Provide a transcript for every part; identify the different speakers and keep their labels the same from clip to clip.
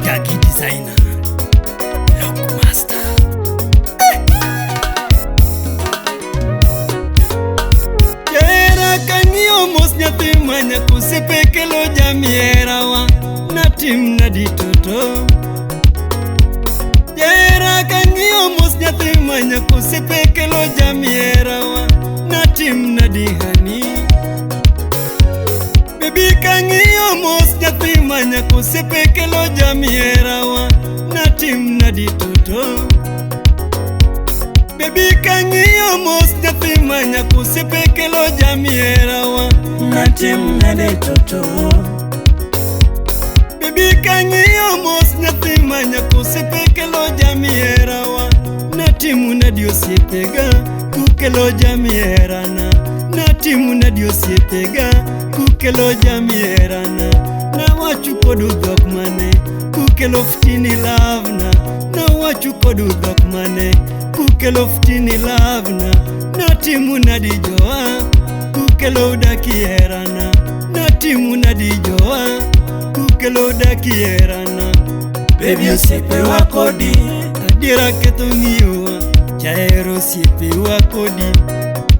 Speaker 1: Gagi designer, Lock master. Jahera kang'iyo mos nyathi manyako osiepe kelo jamierawa natim nadi toto. Jahera kang'iyo mos nyathi manyako osiepe kelo jamierawa natim nadi hani. Baby kang'iyo mos nyathi manyako osiepe kelo jamierawa natim nadi toto. Baby kang'iyo mos nyathi manyako osiepe kelo jamierawa
Speaker 2: Natim nade toto.
Speaker 1: Baby kang'iyo mos nyathi manyako osiepe kelo jamierawa natimu nadi osiepega kukelo jamierana natimu nadi osiepega kukelo jamierana nawachu kodu dhok mane kukelo ftini lavna nawachu kodu dhok mane kukelo ftini lavna natimu nadi joa kukelo udakierana natimu nadi joa kukelo udakierana.
Speaker 2: Baby osiepewa kodi.
Speaker 1: Adiera ketho ng'iyowa, jahero osiepewa kodi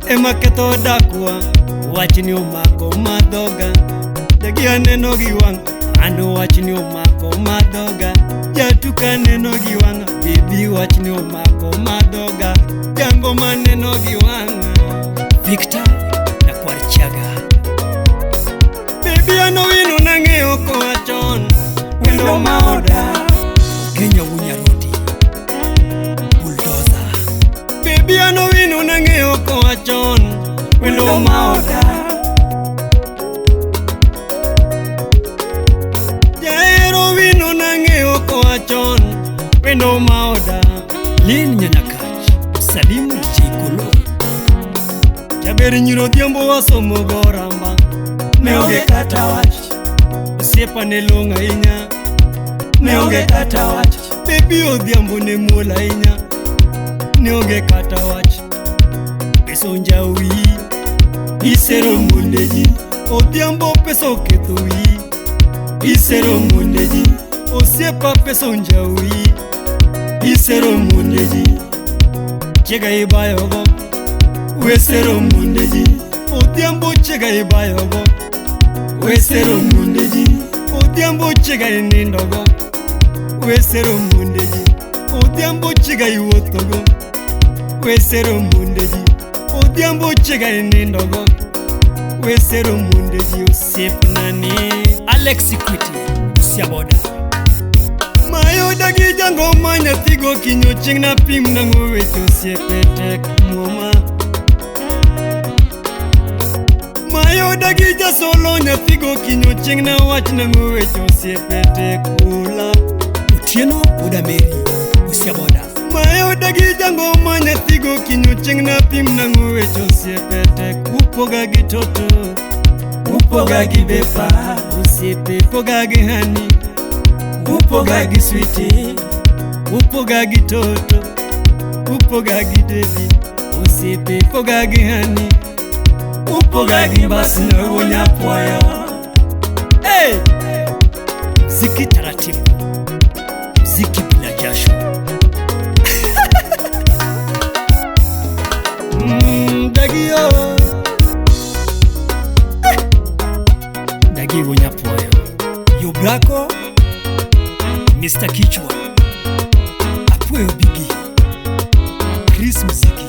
Speaker 1: ema ketho dakwa, wachni omako madhoga. Dagi aneno gi wang', an wachni omako madhoga. Jatuka aneno gi wang'a, baby wachni omako madhoga. Jango maneno gi wang'a, Victor Nyakwar Chiaga. Baby an owino nang'eyo koa chon,
Speaker 2: Wendo maoda.
Speaker 1: Kenya Wunyarodi, Bulldozer. Baby an owino nang'eyo koa chon,
Speaker 2: Wendo
Speaker 1: wendo
Speaker 2: maoda.
Speaker 1: Jahero wino nang'eyo koa chon, wendo maoda. Lin Nyanyakach, Salimu DJ Kolo. Jaber nyiro odhiambo wasomo go ramba,
Speaker 2: Ne onge kata wach.
Speaker 1: Osiepa ne long'o ahinya,
Speaker 2: Ne onge kata wach.
Speaker 1: Baby odhiambo ne muol ahinya, ne onge kata wach. Pesa onjawo wiyi, isero monde ji. Odhiambo pesa oketho wiyi, isero monde ji. Osiepa pesa onjawo wiyi, isero monde ji. Chiega ibayogo, wesero monde ji. Odhiambo chiega ibayogo, wesero monde ji. Odhiambo chiega inindogo, wesero monde ji. Odhiambo chiega iwuothogo, wesero monde ji. Odhiambo chiega inindogo, wesero monde ji. Osiepnani Alex Equity, Siaboda. Mayo dagi jangoma nyathigo kinyo chieng' napim nang'o weche osiepe tek muoma. Mayo dagi jasolo nyathigo kinyo chieng' nawach nang'o weche osiepe tek ula. Otieno wuod Ameri, Siaboda. Mayo dagi jangoma nyathigo kinyo chieng' napim nang'o weche osiepe tek upoga gi toto,
Speaker 2: Upoga gi bepa.
Speaker 1: Osiepe poga gi hani,
Speaker 2: Upoga gi switi.
Speaker 1: Upoga gi toto, upoga gi debi, osiepe poga gi hani,
Speaker 2: Upoga gi mbasna wuonyapuoyo.
Speaker 1: Hey! Mziki taratibu, mziki bila jasho. Dagi yo. Dagi Wonyapuoyo. Yobrako, Mr. Kichwa, Apuoyo Bigi, Chris Mziki,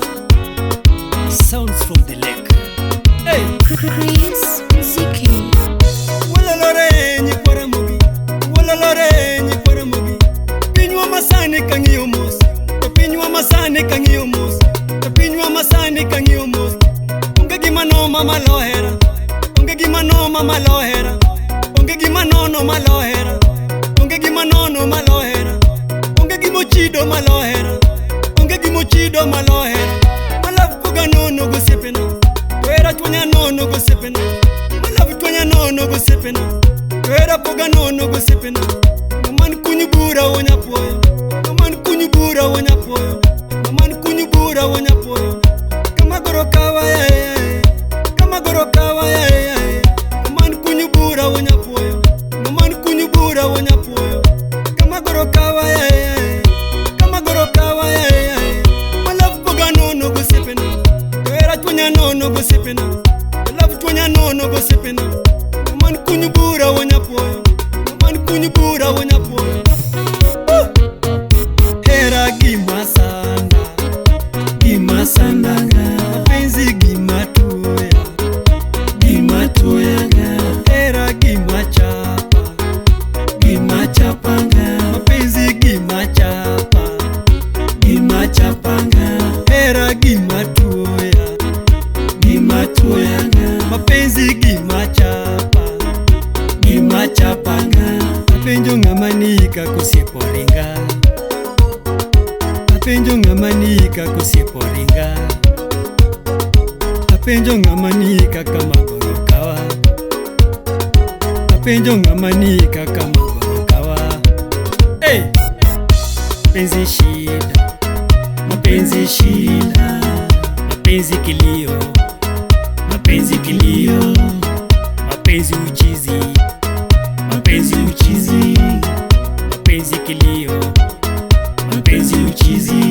Speaker 1: Sounds from the Lake. Hey!
Speaker 3: Chris Mziki.
Speaker 1: Walalore nyikwaramogi, walalore nyikwaramogi. Pinywa masani kang'iyo mos, to pinywa masani kang'iyo mos, to pinywa masani kang'iyo mos. Onge gima noma malohera, onge gima noma malohera, onge gima nono malohera, onge gima nono malohera, onge gimochido malohera, onge gimochido malohera. Malav poga nono gosiepena, to hera chwanya nono gosiepena. Malav chwanya nono gosiepena, to hera poga nono gosiepena. Ng'ama kuny bura wonyapuoyo, ng'ama kuny bura wonyapuoyo, ng'ama kuny bura wonyapuoyo. Kama goro kawa yae, kama goro kawa. Love tuonya nono gosipena. Man kunyu bura wonya puoyo. Man kunyu bura wonya puoyo. Hera gima sanda,
Speaker 2: gima sandanga,
Speaker 1: mapenzi gima tuoya,
Speaker 2: gima tuoyaga,
Speaker 1: hera gima chapa,
Speaker 2: gima chapanga,
Speaker 1: mapenzi gima chapa,
Speaker 2: gima chapanga,
Speaker 1: hera gima tuoya,
Speaker 2: gima tuoyaga,
Speaker 1: mapenzi gima chapa,
Speaker 2: gima chapanga.
Speaker 1: Apenjo ng'ama nika kosiepo ringa, apenjo ng'ama nika kosiepo ringa, apenjo ng'ama nika kama goro kawa, apenjo ng'ama nika kama goro kawa. Hey! Mapenzi shida,
Speaker 2: Mapenzi shida,
Speaker 1: mapenzi kilio,
Speaker 2: mapenzi kilio,
Speaker 1: mapenzi uchizi,
Speaker 2: mapenzi uchizi,
Speaker 1: mapenzi kilio,
Speaker 2: mapenzi uchizi.